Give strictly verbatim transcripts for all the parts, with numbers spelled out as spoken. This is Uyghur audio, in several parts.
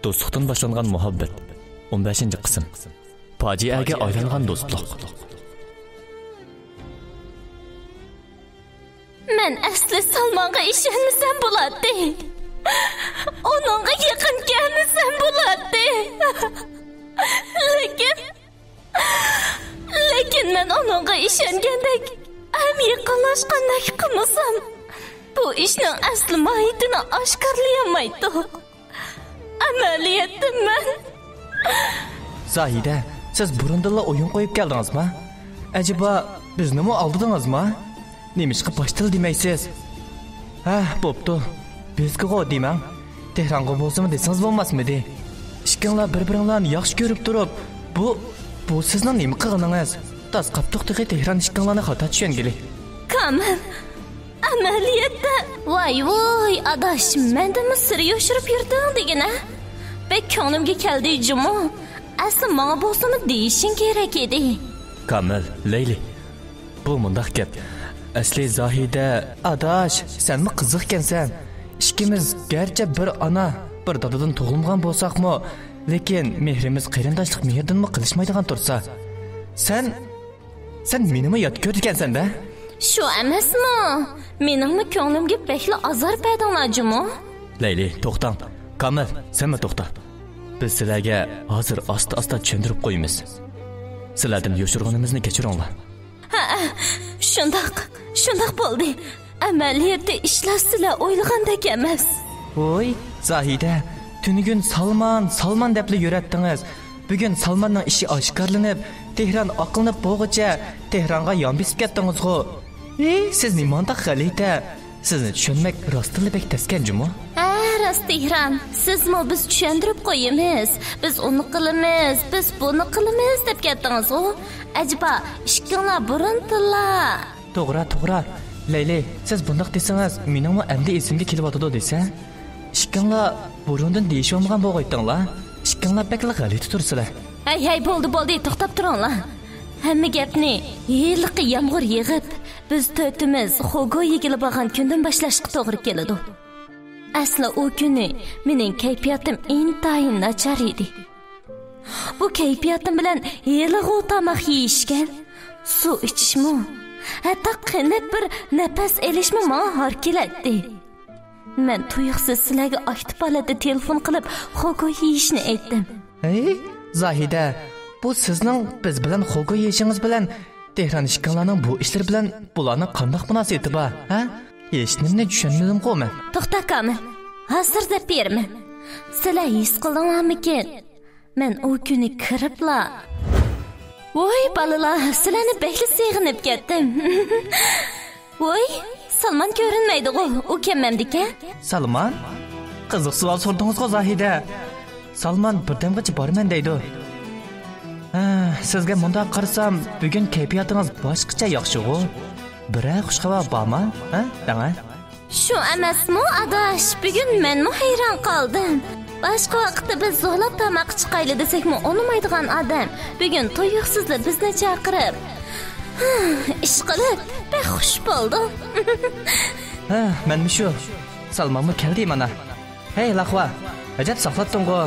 دوستلۇقتىن باشلانغان مۇھەببەت. ئون بەشىنچى قىسىم. پاجىئەگە ئايلانغان دوستلۇق. مەن ئەسلى سالمانغا ئىشەنمىسەم بولاتتى. ئۇنىڭغا يېقىن كەلمىسەم بولاتتى. لېكىن، لېكىن مەن ئۇنىڭغا ئىشەنگەندەك، ھەم يېقىنلاشقاندەك قىلمىسام، بۇ ئىشنىڭ ئەسلى ماھىيىتىنى ئاشكارىلىيالمايتتۇق. ئەمەلىيەتتە مەن. زاھىدە، سىز بۇرۇندىنلا ئويۇن قويۇپ كەلدىڭىزما؟ ئەجەبا، بىزنىمۇ ئالدىدىڭىزما؟ نېمىشقا باشتىلا دېمەيسىز؟ ھە، بوپتۇ. بىزگىغۇ دېمەڭ. تېھرانغا بولسىمۇ دېسىڭىز بولماسمىدى؟ ئىككىڭلار بىر-بىرىڭلارنى ياخشى كۆرۈپ تۇرۇپ، بۇ، بۇ سىزنىڭ نېمە قىلغىنىڭىز؟ تاس قاپتۇق تېخى تېھران ئىككىڭلارنى خاتا چۈشەنگىلى. كامىل، ئەمەلىيەتتە. ۋاي ۋوي، ئاداش، مەندىنمۇ سىر يوشۇرۇپ يۈردۈڭ دېگىنە. بەك كۆڭلۈمگە كەلدى جۇمۇ. ئەسلى ماڭا بولسىمۇ دېيىشىڭ كېرەك ئىدى. كامىل، لەيلى، بۇ مۇنداق گەپ. ئەسلى زاھىدە، ئاداش، سەنمۇ قىزىقكەنسەن. ئىككىمىز گەرچە بىر ئانا، بىر دادىدىن تۇغۇلمىغان بولساقمۇ، لېكىن مېھرىمىز قېرىنداشلىق مېھرىدىنمۇ قېلىشمايدىغان تۇرسا. سەن سەن مېنىمۇ يات كۆرىدىكەنسەن-دە؟ شۇ ئەمەسمۇ؟ مېنىڭمۇ كۆڭلۈمگە بەكلا ئازار بەردىڭلار جۇمۇ. لەيلى، توختاڭ. كامىل، سەنمۇ توختا. بىز سىلەرگە ھازىر ئاستا-ئاستا چۈشەندۈرۈپ قويىمىز. سىلەردىن يوشۇرغىنىمىزنى كەچۈرۈڭلار. ھەئە، شۇنداق، شۇنداق بولدى. ئەمەلىيەتتە ئىشلار سىلەر ئويلىغاندەك ئەمەس. ۋوي، زاھىدە، تۈنۈگۈن سالمان، سالمان دەپلا يۈرەتتىڭىز. بۈگۈن سالماننىڭ ئىشى ئاشكارىلىنىپ، تېھران ئاقلىنىپ بولغۇچە، تېھرانغا يان بېسىپ كەتتىڭىزغۇ. ھېي، سىز نېمانداق غەلىتە! سىزنى چۈشەنمەك راستتىنلا بەك تەسكەن جۇمۇ. ھە، راست، تېھران. سىزمۇ بىز چۈشەندۈرۈپ قويىمىز، بىز ئۇنى قىلىمىز، بىز بۇنى قىلىمىز دەپ كەتتىڭىزغۇ. ئەجەبا، ئىككىڭلار بۇرۇندىلا. توغرا، توغرا. لەيلى، سىز بۇنداق دېسىڭىز، مېنىڭمۇ ئەمدى ئېسىمگە كېلىۋاتىدۇ دېسە. ئىككىڭلار بۇرۇندىن دېيىشىۋالمىغان بولغايتىڭلار. ئىككىڭلار بەكلا غەلىتە تۇرسىلەر. ھەي، ھەي، بولدى، بولدى، توختاپ تۇرۇڭلار. ھەممە گەپنى ھېلىقى يامغۇر يېغىپ، بىز تۆتىمىز خوگو يېگىلى بارغان كۈندىن باشلاشقا توغرا كېلىدۇ. ئەسلى ئۇ كۈنى مېنىڭ كەيپىياتىم ئىنتايىن ناچار ئىدى. بۇ كەيپىياتىم بىلەن ھېلىغۇ تاماق يېيىشكەن، سۇ ئىچىشمۇ، ھەتتا قېنىپ بىر نەپەس ئېلىشمۇ ماڭا ھار كېلەتتى. مەن تۇيۇقسىز سىلەرگە ئاكتىپ ھالەتتە تېلېفون قىلىپ، خوگو يېيىشنى ئېيتتىم. ھەي، زاھىدە، بۇ سىزنىڭ بىز بىلەن خوگو يېيىشىڭىز بىلەن تېھران ئىككىڭلارنىڭ بۇ ئىشلىرى بىلەن بۇلارنىڭ قانداق مۇناسىۋىتى بار، ھە؟ ھېچنېمىنى چۈشەنمىدىمغۇ مەن. توختا، كامىل. ھازىر دەپ بېرىمەن. سىلەر ھېس قىلدىڭلارمىكىن؟ مەن ئۇ كۈنى كىرىپلا، ۋوي، بالىلار، سىلەرنى بەكلا سېغىنىپ كەتتىم. ۋوي، سالمان كۆرۈنمەيدىغۇ، ئۇ كەممەمدىكەن. سالمان؟ قىزىق سوئال سورىدىڭىزغۇ، زاھىدە. سالمان بىردەمگىچە بارىمەن دەيدۇ. ھە، سىزگە مۇنداق قارىسام، بۈگۈن كەيپىياتىڭىز باشقىچە ياخشىغۇ. بىرەر خۇش خەۋەر بارمۇ؟ ھە، دەڭە. شۇ ئەمەسمۇ، ئاداش؟ بۈگۈن مەنمۇ ھەيران قالدىم. باشقا ۋاقىتتا بىز زورلاپ تاماققا چىقايلى دېسەكمۇ ئۇنىمايدىغان ئادەم بۈگۈن تۇيۇقسىزلا بىزنى چاقىرىپ، ئىشقىلىپ، بەك خۇش بولدۇم. ھە، مەنمۇ شۇ. سالمانمۇ كەلدى مانا. ھەي، لاخوا، ئەجەب ساقلاتتىڭغۇ.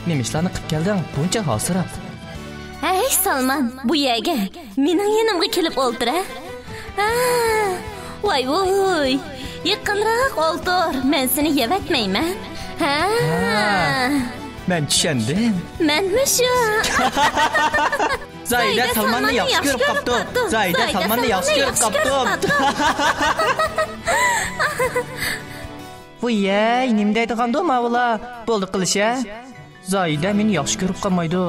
نېمە ئىشلارنى قىپ كەلدىڭ، بۇنچە ھاسىراپ؟ ھەي، سالمان، بۇ يەرگە، مېنىڭ يېنىمغا كېلىپ ئولتۇر، ھە؟ ھە، ۋاي ۋۇي، يېقىنراق ئولتۇر، مەن سېنى يەۋەتمەيمەن. ھە. ھە، مەن چۈشەندىم. مەنمۇ شۇ. زاھىدە سالماننى ياخشى كۆرۈپ قاپتۇ. زاھىدە سالماننى ياخشى كۆرۈپ قاپتۇ. ۋۇيەي، نېمە دەيدىغاندۇ ماۋۇلار؟ بولدى قىلىش ھە. زاھىدە مېنى ياخشى كۆرۈپ قالمايدۇ.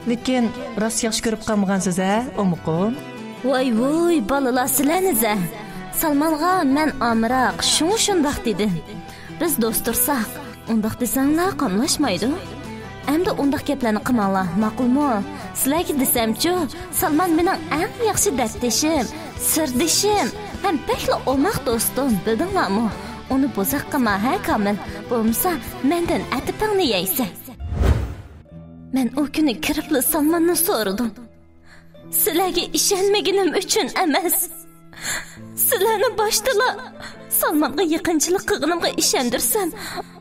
لېكىن راست ياخشى كۆرۈپ قالمىغانسىز ھە، ئومۇقۇم؟ ۋاي ۋۇي، بالىلار سىلەرنى زە. سالمانغا مەن ئامراق، شۇڭا شۇنداق دېدىم. بىز دوست تۇرساق، ئۇنداق دېسەڭلار قاملاشمايدۇ. ئەمدى ئۇنداق گەپلەرنى قىلماڭلار، ماقۇلمۇ؟ سىلەرگە دېسەمچۇ، سالمان مېنىڭ ئەڭ ياخشى دەپدىشىم، سىردىشىم ھەم بەكلا ئوماق دوستۇم، بىلدىڭلارمۇ؟ ئۇنى بوزەك قىلما ھە، كامىل، بولمىسا مەندىن ئەتىپىڭنى يەيسەن. مەن ئۇ كۈنى كىرىپلا سالماندىن سورىدىم. سىلەرگە ئىشەنمىگىنىم ئۈچۈن ئەمەس، سىلەرنى باشتىلا، سالمانغا يېقىنچىلىق قىلغىنىمغا ئىشەندۈرسەم،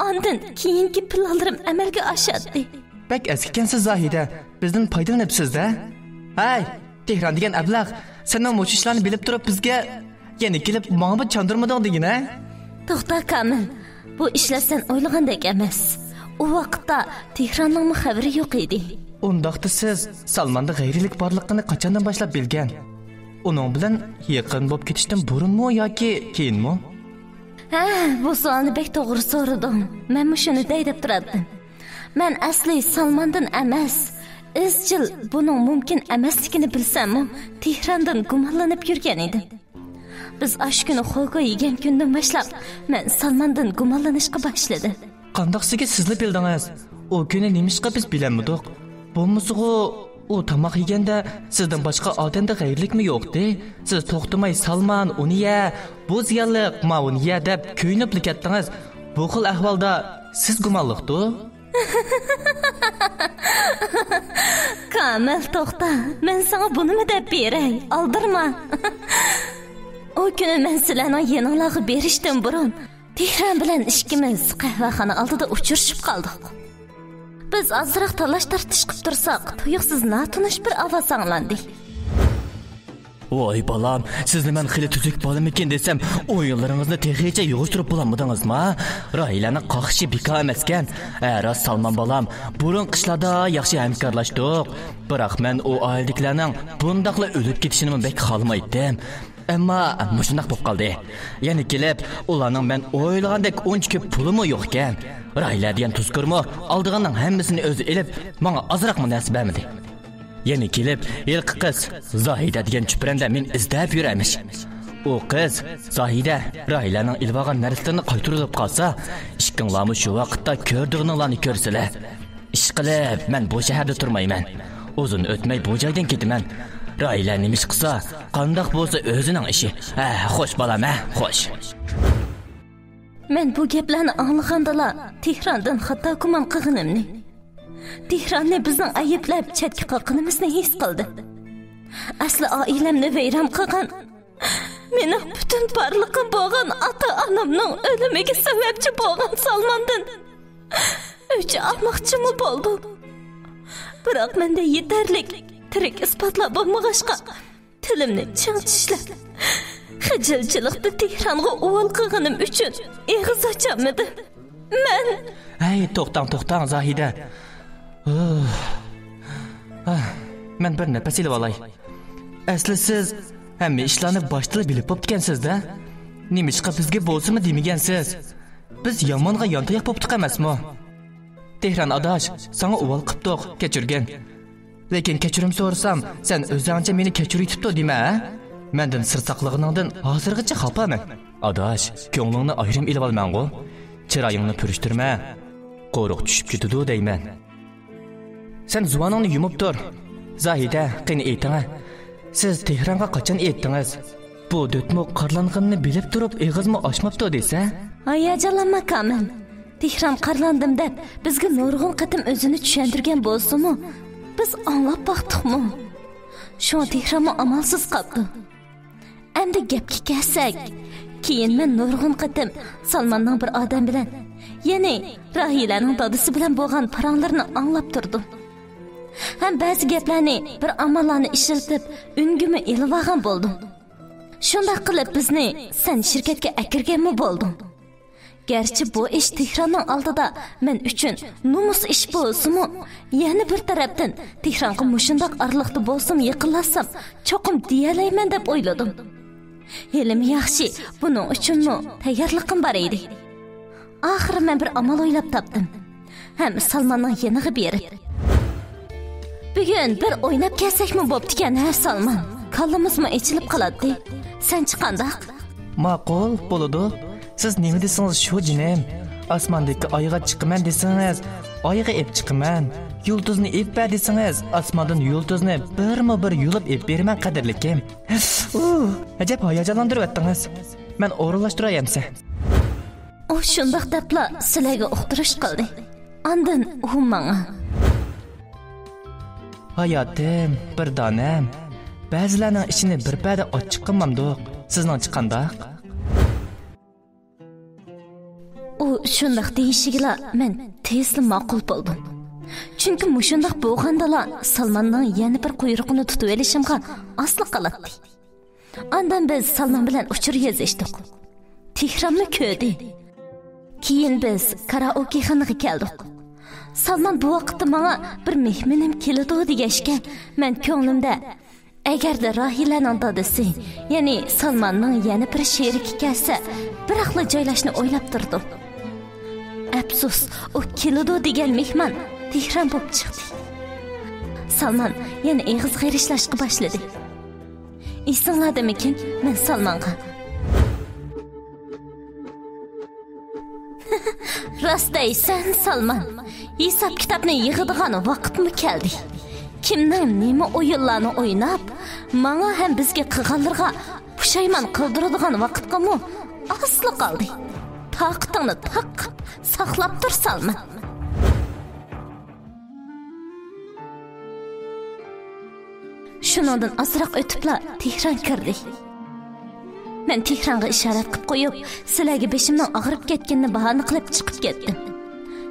ئاندىن كېيىنكى پىلانلىرىم ئەمەلگە ئاشاتتى. بەك ئەسكىكەنسىز، زاھىدە. بىزدىن پايدىلىنىپسىز-دە. ھەي، تېھران دېگەن ئەبلەخ، سەنمۇ مۇشۇ ئىشلارنى بىلىپ تۇرۇپ بىزگە يەنە كېلىپ ماڭىمۇ چاندۇرمىدىڭ دېگىنە؟ توختا، كامىل. بۇ ئىشلار سەن ئويلىغاندەك ئەمەس. ئۇ ۋاقىتتا تېھراننىڭمۇ خەۋىرى يوق ئىدى. ئۇنداقتا سىز سالماندا غەيرىيلىك بارلىقىنى قاچاندىن باشلاپ بىلگەن؟ ئۇنىڭ بىلەن يېقىن بولۇپ كېتىشتىن بۇرۇنمۇ ياكى كېيىنمۇ؟ ھە، بۇ سوئالنى بەك توغرا سورىدىڭ. مەنمۇ شۇنى دەي دەپ تۇراتتىم. مەن ئەسلى سالماندىن ئەمەس، ئىزچىل بۇنىڭ مۇمكىن ئەمەسلىكىنى بىلسەممۇ، تېھراندىن گۇمانلىنىپ يۈرگەن ئىدىم. بىز ئاشۇ كۈنى خوگو يېگەن كۈندىن باشلاپ، مەن سالماندىن گۇمانلىنىشقا باشلىدىم. قانداق سىزگە سىزلا بىلدىڭىز؟ ئۇ كۈنى نېمىشقا بىز بىلەلمىدۇق؟ بولمىسىغۇ، ئۇ تاماق يېگەندە سىزدىن باشقا ئادەمدە غەيرىلىكمۇ يوقتى؟ سىز توختىماي سالمان، ئۇنى يە، بۇ زىيانلىق، ماۋۇنى يە دەپ كۆيۈنۈپلا كەتتىڭىز. بۇ خىل ئەھۋالدا سىز گۇمانلىقتۇ؟ كامىل، توختا. مەن ساڭا بۇنىمۇ دەپ بېرەي، ئالدىرىما. ئۇ كۈنى مەن سىلەرنىڭ يېنىڭلارغا بېرىشتىن بۇرۇن، تېھران بىلەن ئىككىمىز قەھۋەخانا ئالدىدا ئۇچرىشىپ قالدۇق. بىز ئازراق تالاش-تارتىش قىپ تۇرساق، تۇيۇقسىز ناتونۇش بىر ئاۋاز ئاڭلاندى. ۋاي بالام، سىزنى مەن خېلى تۈزۈك بالىمىكىن دېسەم، ئويۇنلىرىڭىزنى تېخىچە يىغىشتۇرۇپ بولالمىدىڭىزما؟ راھىلەنىڭ قاقىشى بىكار ئەمەسكەن. ھە، راست سالمان بالام، بۇرۇنقى ئىشلاردا ياخشى ھەمكارلاشتۇق. بىراق مەن ئۇ ئائىلىدىكىلەرنىڭ بۇنداقلا ئۆلۈپ كېتىشىنىمۇ بەك خالىمايتتىم. ئەمما مۇشۇنداق بولۇپ قالدى. يەنە كېلىپ، ئۇلارنىڭ مەن ئويلىغاندەك ئۇنچە كۆپ پۇلىمۇ يوقكەن. راھىلە دېگەن تۇزكورمۇ ئالىدىغاننىڭ ھەممىسىنى ئۆزى ئېلىپ، ماڭا ئازراقمۇ نەرسە بەرمىدى. يەنە كېلىپ، ھېلىقى قىز زاھىدە دېگەن چۈپرەندە مېنى ئىزدەپ يۈرەرمىش. ئۇ قىز زاھىدە راھىلەنىڭ ئېلىۋالغان نەرسىلىرىنى قايتۇرۇۋېلىپ قالسا، ئىككىڭلارمۇ شۇ ۋاقىتتا كۆرىدىغىنىڭلارنى كۆرىسىلەر. ئىشقىلىپ، مەن بۇ شەھەردە تۇرمايمەن. ئۇزۇن ئۆتمەي بۇ جايدىن كېتىمەن. راھىلە نېمە ئىش قىلسا، قانداق بولسا ئۆزىنىڭ ئىشى. ھە، خوش بالام، ھە، خوش. مەن بۇ گەپلەرنى ئاڭلىغاندىلا، تېھراندىن خاتا گۇمان قىلغىنىمنى، تېھراننى بىزنىڭ ئەيىبلەپ چەتكە قاققىنىمىزنى ھېس قىلدىم. ئەسلى ئائىلەمنى ۋەيران قىلغان، مېنىڭ پۈتۈن بارلىقىم بولغان ئاتا-ئانامنىڭ ئۆلۈمىگە سەۋەبچى بولغان سالماندىن ئۆچ ئالماقچىمۇ بولدۇم. بىراق مەندە يېتەرلىك تىرىك ئىسپاتلار بولمىغاچقا، تىلىمنى چىڭ چىشلەپ، خىجىلچىلىقتا تېھرانغا ئۇۋال قىلغىنىم ئۈچۈن ئېغىز ئاچالمىدىم. مەن ھەي، توختاڭ، توختاڭ، زاھىدە. ئۇھ. ئاھ، مەن بىر نەپەس ئېلىۋالاي. ئەسلى سىز ھەممە ئىشلارنى باشتىلا بىلىپ بوپتىكەنسىز-دە. نېمىشقا بىزگە بولسىمۇ دېمىگەنسىز؟ بىز يامانغا يانتاياق بوپتۇق ئەمەسمۇ؟ تېھران ئاداش، ساڭا ئۇۋال قىپتۇق، كەچۈرگىن. لېكىن كەچۈرۈم سورىسام، سەن ئۆزۈڭچە مېنى كەچۈرۈۋېتىپتۇ دېمە، ھە؟ مەندىن سىر ساقلىغىنىڭدىن ھازىرغىچە خاپا مەن. ئاداش، كۆڭلۈڭنى ئايرىم ئېلىۋالماڭغۇ. چىرايىڭنى پۈرۈشتۈرمە. قورۇق چۈشۈپ كېتىدۇ دەيمەن. سەن زۇۋانىڭنى يۇمۇپ تۇر. زاھىدە، قېنى ئېيتىڭە. سىز تېھرانغا قاچان ئېيتتىڭىز؟ بۇ دۆتمۇ قارىلانغىنىنى بىلىپ تۇرۇپ ئېغىزمۇ ئاچماپتۇ دېسە؟ ھاياجانلانما، كامىل. تېھران قارىلاندىم دەپ بىزگە نۇرغۇن قېتىم ئۆزىنى چۈشەندۈرگەن بولسىمۇ، بىز ئاڭلاپ باقتۇقمۇ؟ شۇڭا تېھرانمۇ ئامالسىز قاپتۇ. ئەمدى گەپكە كەلسەك، كېيىن مەن نۇرغۇن قېتىم سالماننىڭ بىر ئادەم بىلەن، يەنى راھىلەنىڭ دادىسى بىلەن بولغان پاراڭلىرىنى ئاڭلاپ تۇردۇم. ھەم بەزى گەپلەرنى، بىر ئاماللارنى ئىشلىتىپ ئۈنگىمۇ ئېلىۋالغان بولدۇم. شۇنداق قىلىپ بىزنى سەن شىركەتكە ئەكىرگەنمۇ بولدۇڭ. گەرچە بۇ ئىش تېھراننىڭ ئالدىدا مەن ئۈچۈن نومۇس ئىش بولسىمۇ، يەنە بىر تەرەپتىن تېھرانغا مۇشۇنداق ئارىلىقتا بولسىمۇ يېقىنلاشسام چوقۇم دېيەلەيمەن دەپ ئويلىدىم. ھېلىمۇ ياخشى، بۇنىڭ ئۈچۈنمۇ تەييارلىقىم بار ئىدى. ئاخىرى مەن بىر ئامال ئويلاپ تاپتىم. ھەم سالماننىڭ يېنىغا بېرىپ، بۈگۈن بىر ئويناپ كەلسەكمۇ بوپتىكەن ھە سالمان؟ كاللىمىزمۇ ئېچىلىپ قالاتتى. سەنچە قانداق؟ ماقۇل، بولىدۇ. سىز نېمە دېسىڭىز شۇ جېنىم. ئاسماندىكى ئايغا چىقىمەن دېسىڭىز، ئايغا ئېپ چىقىمەن. يۇلتۇزنى ئېپ بەر دېسىڭىز، ئاسماندىن يۇلتۇزنى بىرمۇ بىر يۇلۇپ ئېپ بېرىمەن قەدىرلىكىم. ئۇ، ئەجەب ھاياجانلاندۇرۇۋەتتىڭىز. مەن ئورۇنلاشتۇراي ئەمسە. ئۇ شۇنداق دەپلا سىلەرگە ئۇقتۇرۇش قىلدى. ئاندىن ئۇ ماڭا. ھاياتىم، بىر دانەم. بەزىلەرنىڭ ئىچىنى بىر پەدە ئاچچىق قىلمامدۇق؟ سىزنىڭچە قانداق؟ شۇنداق دېيىشىگىلا مەن تېزلا ماقۇل بولدۇم. چۈنكى مۇشۇنداق بولغاندىلا سالماننىڭ يەنە بىر قۇيرۇقىنى تۇتۇۋېلىشىمغا ئازلا قالاتتى. ئاندىن بىز سالمان بىلەن ئۇچۇر يېزىشتۇق. تېھرانمۇ كۆردى. كېيىن بىز كارائوكېخانىغا كەلدۇق. سالمان بۇ ۋاقىتتا ماڭا بىر مېھمىنىم كېلىدۇ دېگەچكە، مەن كۆڭلۈمدە، ئەگەردە راھىلەنىڭ دادىسى، يەنى سالماننىڭ يەنە بىر شېرىكى كەلسە، بىراقلا جايلاشنى ئويلاپ تۇردۇم. ئەپسۇس، ئۇ كېلىدۇ دېگەن مېھمان تېھران بولۇپ چىقتى. سالمان يەنە ئېغىز غېرىشلاشقا باشلىدى. ئېسىڭلاردىمىكىن، مەن سالمانغا، راست دەيسەن، سالمان. ھېساب-كىتابنى يىغىدىغان ۋاقىتمۇ كەلدى. كىمنىڭ نېمە ئويۇنلارنى ئويناپ، ماڭا ھەم بىزگە قىلغانلىرىغا پۇشايمان قىلدۇرىدىغان ۋاقىتقىمۇ ئازلا قالدى. تاقىتىڭنى تاقىپ ساقلاپ تۇر، سالمان. شۇنىڭدىن ئازراق ئۆتۈپلا تېھران كىردى. مەن تېھرانغا ئىشارەت قىلىپ قويۇپ، سىلەرگە بېشىمنىڭ ئاغرىپ كەتكىنىنى باھانە قىلىپ چىقىپ كەتتىم.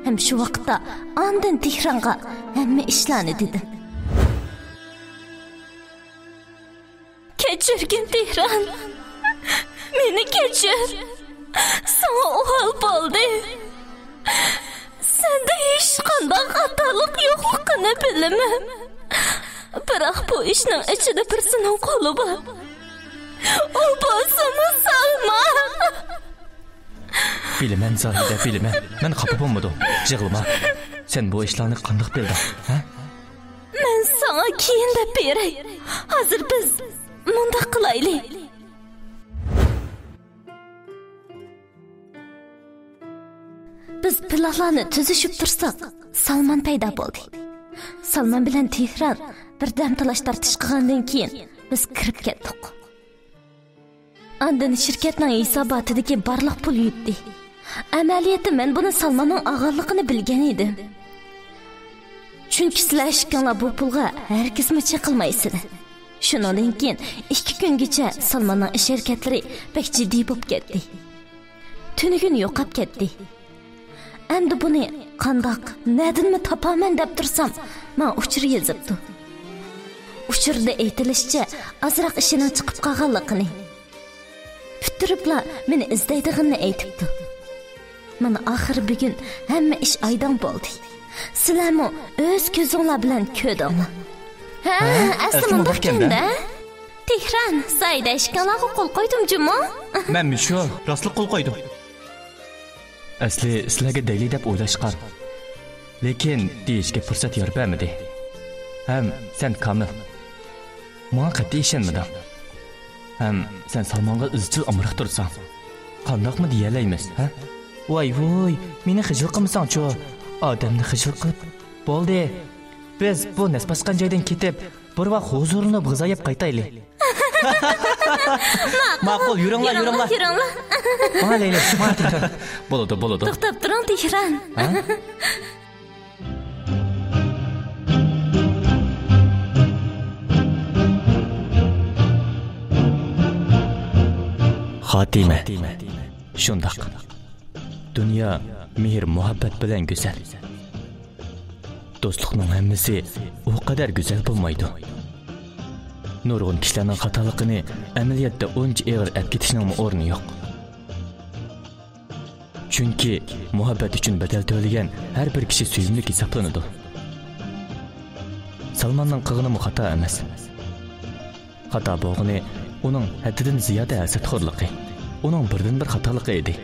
ھەم شۇ ۋاقىتتا ئاندىن تېھرانغا ھەممە ئىشلارنى دېدىم. كەچۈرگىن، تېھران. مېنى كەچۈر. ساڭا ئۇ ھال بولدى. سەندە ھېچقانداق خاتالىق يوقلۇقىنى بىلىمەن. بىراق بۇ ئىشنىڭ ئىچىدە بىرسىنىڭ قولى بار. ئۇ بولسىمۇ سالمان. بىلىمەن، زاھىدە، بىلىمەن. مەن خاپا بولمىدىم. يىغلىما. سەن بۇ ئىشلارنى قانداق بىلدىڭ، ھە؟ مەن ساڭا كېيىن دەپ بېرەي. ھازىر بىز مۇنداق قىلايلى. بىز پىلانلارنى تۈزۈشۈپ تۇرساق، سالمان پەيدا بولدى. سالمان بىلەن تېھران بىر دەم تالاش-تارتىش قىلغاندىن كېيىن، بىز كىرىپ كەتتۇق. ئاندىن شىركەتنىڭ ھېساباتىدىكى بارلىق پۇل يۈتتى. ئەمەلىيەتتە مەن بۇنى سالماننىڭ ئالغانلىقىنى بىلگەن ئىدىم. چۈنكى سىلەر ئىككىڭلار بۇ پۇلغا ھەرگىزمۇ چېقىلمايسىلەر. شۇنىڭدىن كېيىن ئىككى كۈنگىچە سالماننىڭ ئىش ھەرىكەتلىرى بەك جىددىي بولۇپ كەتتى. تۈنۈگۈن يوقاپ كەتتى. ئەمدى بۇنى قانداق، نەدىنمۇ تاپارمەن دەپ تۇرسام، ماڭا ئۇچۇر يېزىپتۇ. ئۇچۇردا ئېيتىلىشىچە، ئازراق ئىشىنىڭ چىقىپ قالغانلىقىنى، پۈتتۈرۈپلا مېنى ئىزدەيدىغىنىنى ئېيتىپتۇ. مانا، ئاخىرى بۈگۈن ھەممە ئىش ئايدىڭ بولدى. سىلەرمۇ ئۆز كۆزۈڭلار بىلەن كۆردۈڭلار. ھە، ھە، ئەسلى ئەسلى مۇنداق مۇنداقكەن-دە. تېھران، زاھىدە ئىككىڭلارغا قول قويدۇم جۇمۇ. مەنمۇ شۇ، راستلا قول قويدۇم. ئەسلى سىلەرگە دەيلى دەپ ئويلاشقان. لېكىن دېيىشكە پۇرسەت يار بەرمىدى. ھەم سەن كامىل. ماڭا قەتئىي ئىشەنمىدىڭ. ھەم سەن سالمانغا ئىزچىل ئامراق تۇرساڭ، قانداقمۇ دېيەلەيمىز، ھە؟ ۋاي ۋۇي، مېنى خىجىل قىلمىساڭچۇ؟ ئادەمنى خىجىل قىلىپ. بولدى. بىز بۇ نەس باسقان جايدىن كېتىپ، بىر ۋاق ھۇزۇرلىنىپ غىزا يەپ قايتايلى. ماقۇل، يۈرۈڭلار، يۈرۈڭلار. يۈرۈڭلار. ماڭا لەيلى، ماڭا تېھران. بولىدۇ، بولىدۇ. توختاپ تۇرۇڭ، تېھران. ھە؟ خاتىمە. شۇنداق. دۇنيا مېھىر-مۇھەببەت بىلەن گۈزەل. دوستلۇقنىڭ ھەممىسى ئۇ قەدەر گۈزەل بولمايدۇ. نۇرغۇن كىشىلەرنىڭ خاتالىقىنى ئەمەلىيەتتە ئۇنچە ئېغىر ئەپ كېتىشنىڭمۇ ئورنى يوق. چۈنكى مۇھەببەت ئۈچۈن بەدەل تۆلىگەن ھەر بىر كىشى سۆيۈملۈك ھېسابلىنىدۇ. سالماننىڭ قىلغىنىمۇ خاتا ئەمەس. خاتا بولغىنى ئۇنىڭ ھەددىدىن زىيادە ھەسەتخورلۇقى، ئۇنىڭ بىردىنبىر خاتالىقى ئىدى.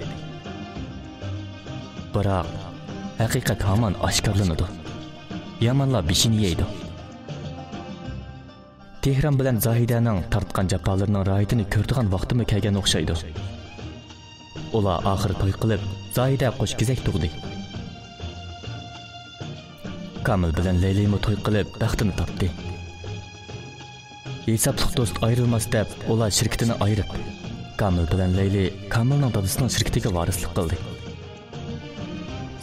بىراق، ھەقىقەت ھامان ئاشكارىلىنىدۇ. يامانلار بېشىنى يەيدۇ. تېھران بىلەن زاھىدەنىڭ تارتقان جاپالىرىنىڭ راھىتىنى كۆرىدىغان ۋاقتىمۇ كەلگەن ئوخشايدۇ. ئۇلار ئاخىر توي قىلىپ، زاھىدە قوش كېزەك تۇغدى. كامىل بىلەن لەيلىمۇ توي قىلىپ، بەختىنى تاپتى. ھېسابلىق دوست ئايرىلماس دەپ، ئۇلار شىركىتىنى ئايرىپ، كامىل بىلەن لەيلى كامىلنىڭ دادىسىنىڭ شىركىتىگە ۋارىسلىق قىلدى.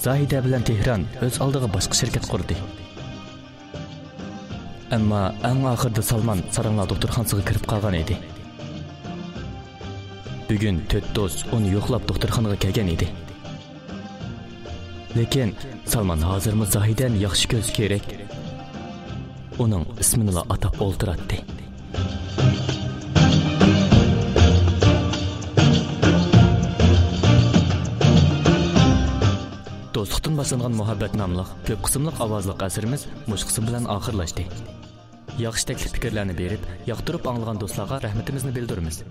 زاھىدە بىلەن تېھران ئۆز ئالدىغا باشقا شىركەت قۇردى. ئەمما ئەڭ ئاخىرىدا سالمان ساراڭلار دوختۇرخانىسىغا كىرىپ قالغان ئىدى. بۈگۈن تۆت دوست ئۇنى يوقلاپ دوختۇرخانىغا كەلگەن ئىدى. لېكىن سالمان ھازىرمۇ زاھىدەنى ياخشى كۆرسە كېرەك. ئۇنىڭ ئىسمىنىلا ئاتاپ ئولتۇراتتى. دوستلۇقتىن باشلانغان مۇھەببەت ناملىق كۆپ قىسىملىق ئاۋازلىق ئەسىرىمىز مۇشۇ قىسىم بىلەن ئاخىرلاشتى. ياخشى تەكلىپ پىكىرلەرنى بېرىپ، ياقتۇرۇپ ئاڭلىغان دوستلارغا رەھمىتىمىزنى بىلدۈرىمىز.